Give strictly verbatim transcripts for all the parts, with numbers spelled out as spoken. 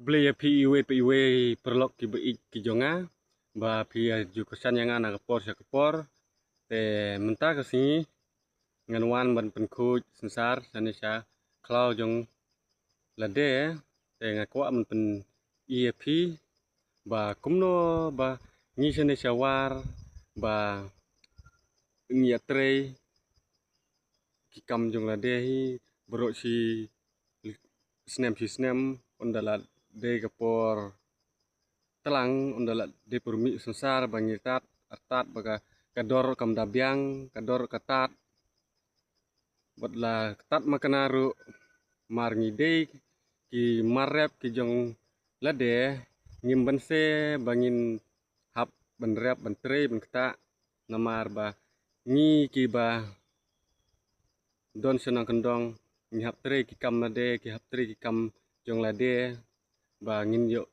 Khublei ïa phi iwei pa iwei paralok kiba ïeit ki jong nga, ba phi ïa ju kyrshan ïa nga na ka por sha ka por. Te mynta ka sngi ngan wan ban pynkhuid synsar shane sha khlaw jong lade. Te nga kwah ban pyni ïa phi ba kumno ba ngi shane sha War ba ngi ïatrei ki kam jong lade hi, baroh shi snem shi snem, ynda la dei ka por tlang, ynda la dei por mih synsar ba ngi tad, artat ba ka, ka dor kam da biang, ka dor ka tad. Bad la tad ma kane ruh, mar ngi dei ki mar rep ki jong lade, ngim banse ba ngin hap ban rep, ban trei, ban ktah, namar ba ngi kiba don shnong kyndong, ngi hap trei ki kam lade, ki hap trei ki kam jong lade, ba ngin ïoh,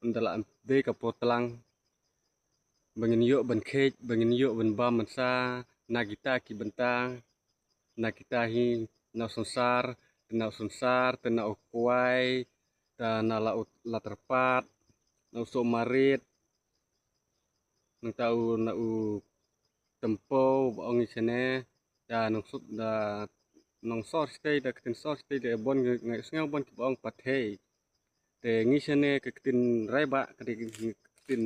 ynda la dei ka por tlang, ba ngin ïoh ban kheit, ba ngin ïoh ban bam ban sa na kita ki bynta, na kita hi, na u synsar, te na u synsar, te na u kwai, te na la u, la tyrpad, na u soh marit, nangta u, na u tympew ba ong ngi shane, da nongsut, da nongsor shatei, da ktien sor shatei, da bun nga, nga sngew bun kiba ong pathei. Te ngi shane ka ktien Rai Bah, ka dei ka ktien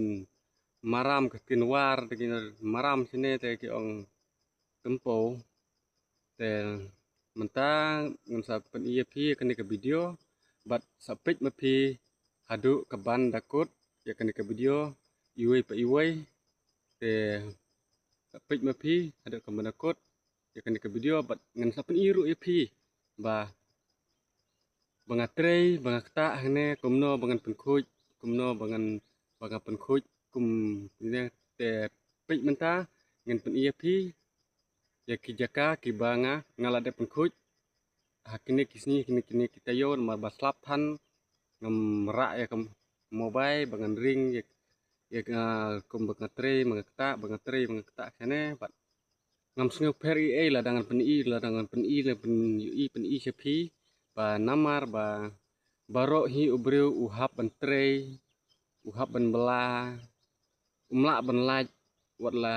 Maram, ka ktien War, te ki Maram shane te ki ong tympew. Te mynta ngan sa pyni ïa phi kane ka video, bad sa peit ma phi haduh kaban da kut ïa kane ka video iwei pa iwei. Te sa peit ma phi haduh kaban da kut ïa kane ka video, bad ngan sa pyni ruh ïa phi ba, ba nga trei, ba nga ktah hangne, kumno ba ngan pynkhuid, kumno ba ngan, ba nga pynkhuid, kum ne. Te peit mynta ngan pyni ïa phi ïa ki jaka kiba nga, nga la dep pynkhuid ha kine ki sngi, kine, kine ki taïew, namar ba slap than ngam rah ïa ka mobile ba ngan ring ïa, ïa ka, kum ba nga trei, ba nga ktah, ba nga trei, ba nga ktah shane, bad ngam sngew pher ei ei lada ngan pyni, lada ngan pyni, la pyn, ïohi pyni sha phi, ba namar ba baroh hi u briew u hap ban trei, u hap ban bylla, um lah ban lait, wat la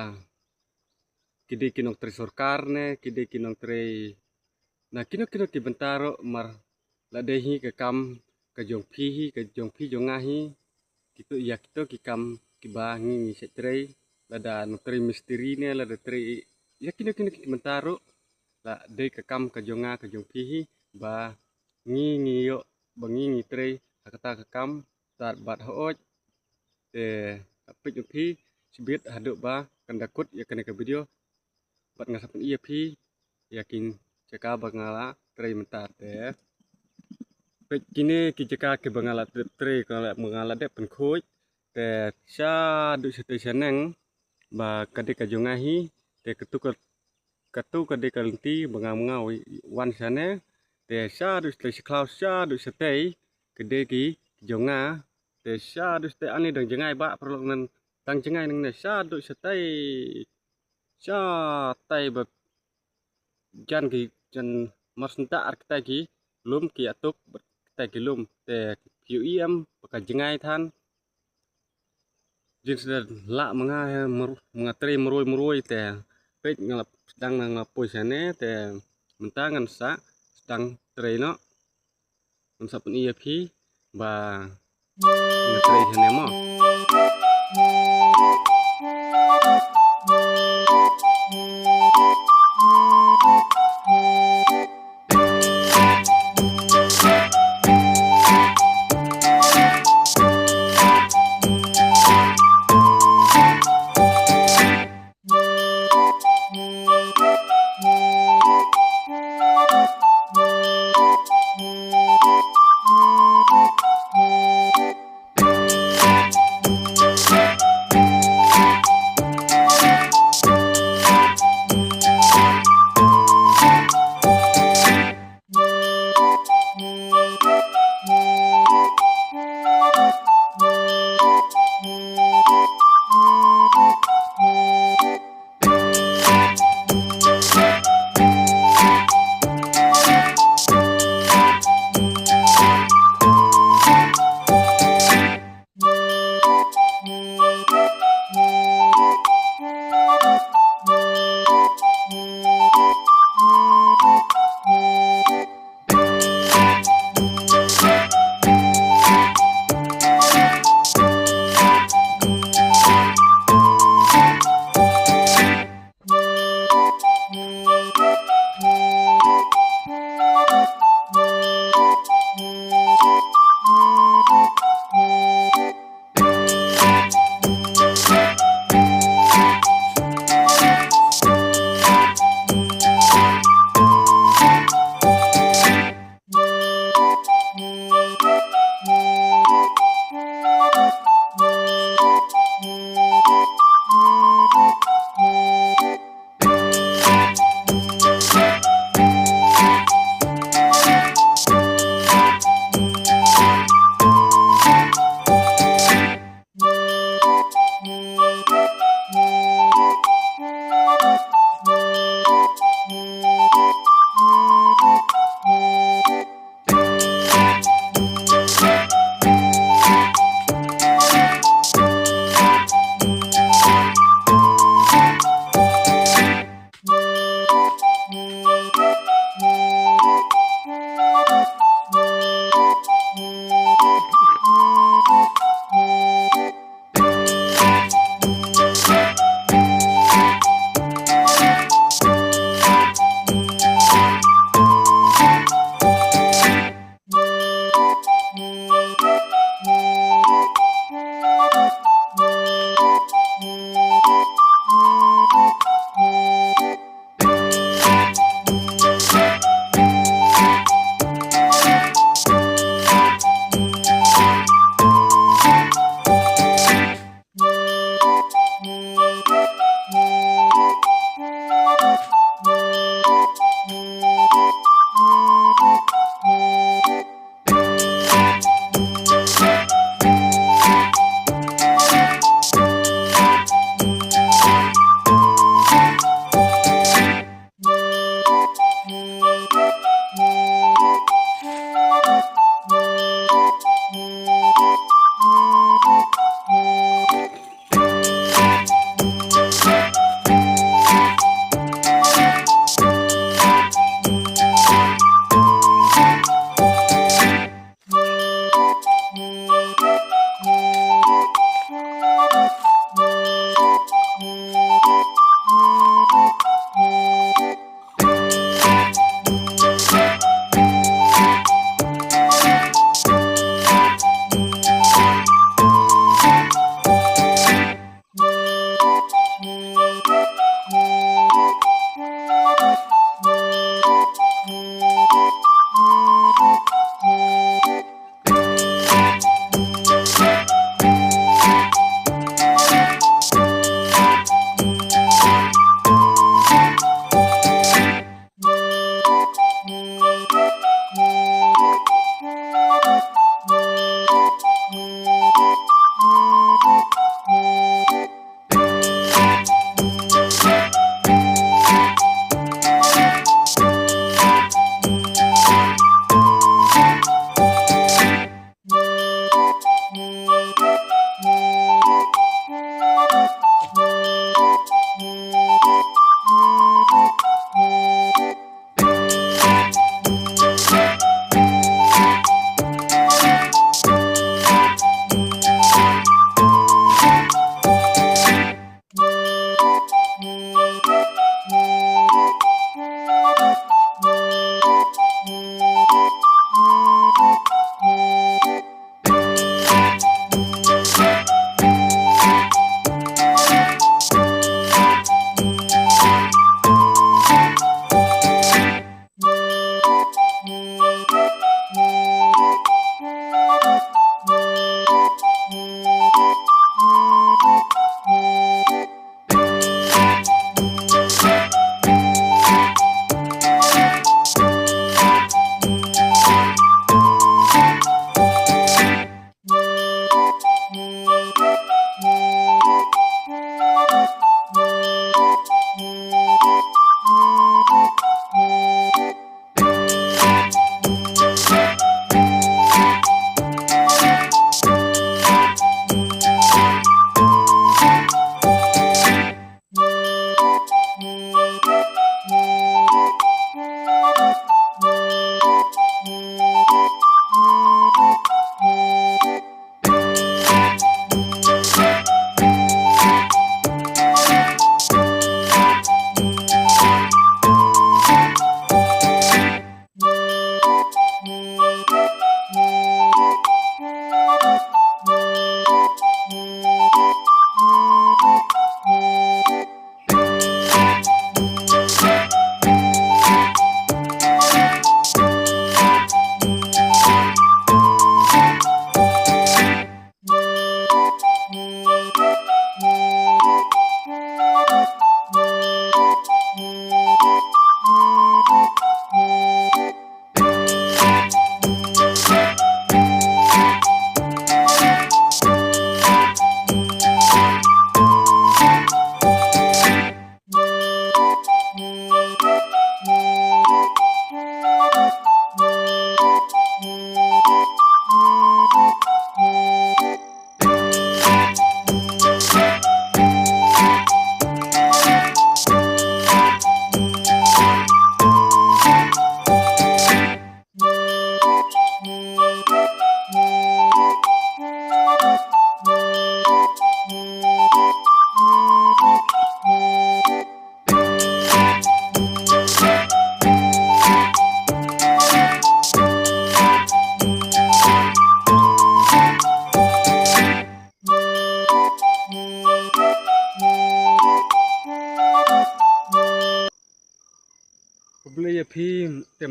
ki dei ki nongtrei sorkar ne, ki dei ki nongtrei na kino kino ki bynta ruh, mar la dei hi ka kam ka jong phi hi, ka jong phi jong nga hi, kito, ïa kito ki kam kiba ngi, ngi shait trei, lada nongtrei mistri ne, lada trei ïa kino kino ki bynta ruh, la dei ka kam ka jong nga, ka jong phi hi, ba ngi, ngi ïoh, ba ngi, ngi trei ha kata ka kam, tad bad hooid. Te peit ma phi shibit haduh ba kan da kut ïa kane ka video, bad nga sa pyni ïa phi ïa ki jaka ba nga la trei mynta. Te peit kine ki jaka kiba nga la dep trei, ka la, ba nga la dep pynkhuid. Te shaduh shatei shaneng ba ka dei ka jong nga hi. Te katu ka, katu ka dei ka lynti ba nga, nga wan shane. Te shaduh shatei, sha khlaw shaduh shatei ka dei ki jong nga. Te shaduh shatei, ani dang jngai ba paralok, nan dang jngai nangne, shaduh shatei, shatei ba jan ki, jan mar senta ar kitai ki lum, ki atuk bad kitai ki lum. Te phi ïohi em ba ka jngai than. Jingsdang lah ma nga, ma nga trei marwei marwei. Te peit nga la sdang, nga la poi shane, te mynta ngan sa sdang trei noh. Ngan sa pyni ïa phi ba nga trei shane mo.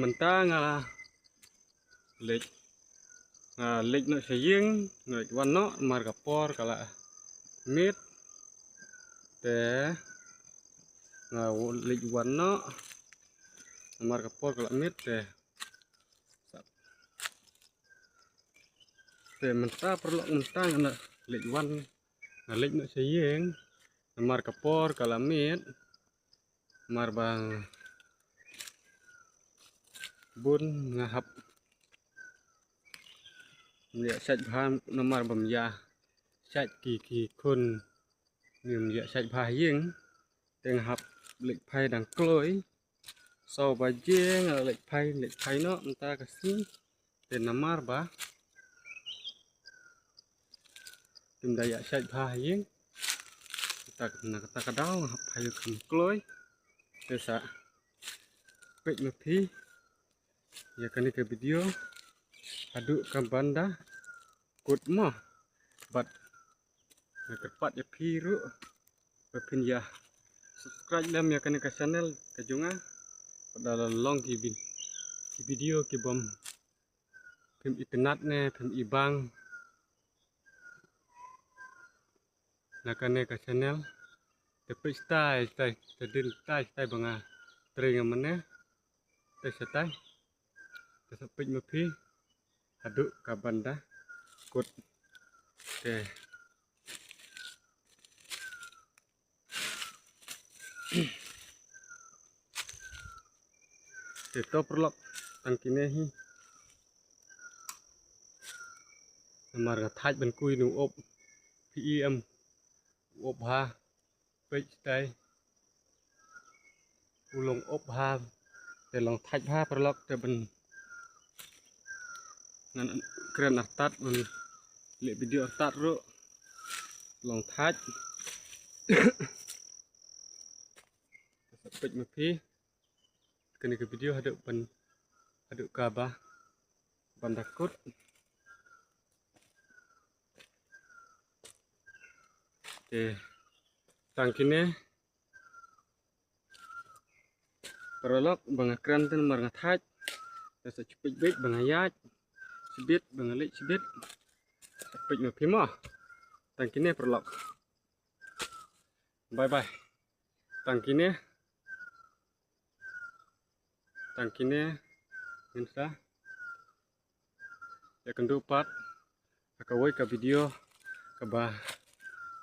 Mynta nga leit, nga leit noh sha ïing, nga leit wan noh, namar ka por ka la miet. Te nga leit wan noh, namar ka por ka la miet te. Te mynta paralok mynta nga leit wan, nga leit noh sha ïing, namar ka por ka la miet. Namar ba bun nga hap ïa shait bha, namar ba ïa shait ki, ki khun, ym ïa shait bha ïing. Te nga hap leit phai dang kloi. Saw baje nga leit phai, leit phai noh mynta ka sngi. Te namar ba ym da ïa shait bha ïing. Kata, na kata ka daw nga hap phai kham kloi. Te sa peit ma phi ïa kane ka video haduh ka ban da kut mo. Bad nga kyrpad ïa phi ruh ba phin ïa subscribe lem ïa kane ka channel ka jong nga. Bad da la long ki bi-, ki video ki bym phim itynnad ne phim ibang na kane ka channel. Te peit stai, stai, te dien stai, stai ba nga trei nga mane. Te stai. Te sa peit ma phi haduh ka ban da kut. Te. Te to paralok tang kine hi. Namar nga thait ban kui nu op. Phi i em u op ha. Peit stai. U long op ha. Te long thait bha paralok te ban ngan kren artat, ban leh video artat ruh. Long thait. Peit ma phi kane ka video haduh ban, haduh kaba ban da kut. Te tang kine paralok ba nga kren te namar nga thait. Te sa chipit bit ba nga ïaid, chibit ba nga leit chibit. Peit ma phi mo. Tang kine paralok. Bye bye. Tang kine. Tang kine ngin sa ïakynduh pat ha kawei ka video kaba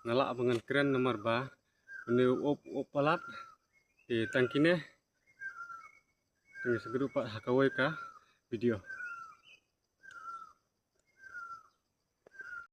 nga lah ba ngan kren namar ba une u op, u op palat. Te tang kine. Te ngin sa ïakynduh pat ha kawei ka video.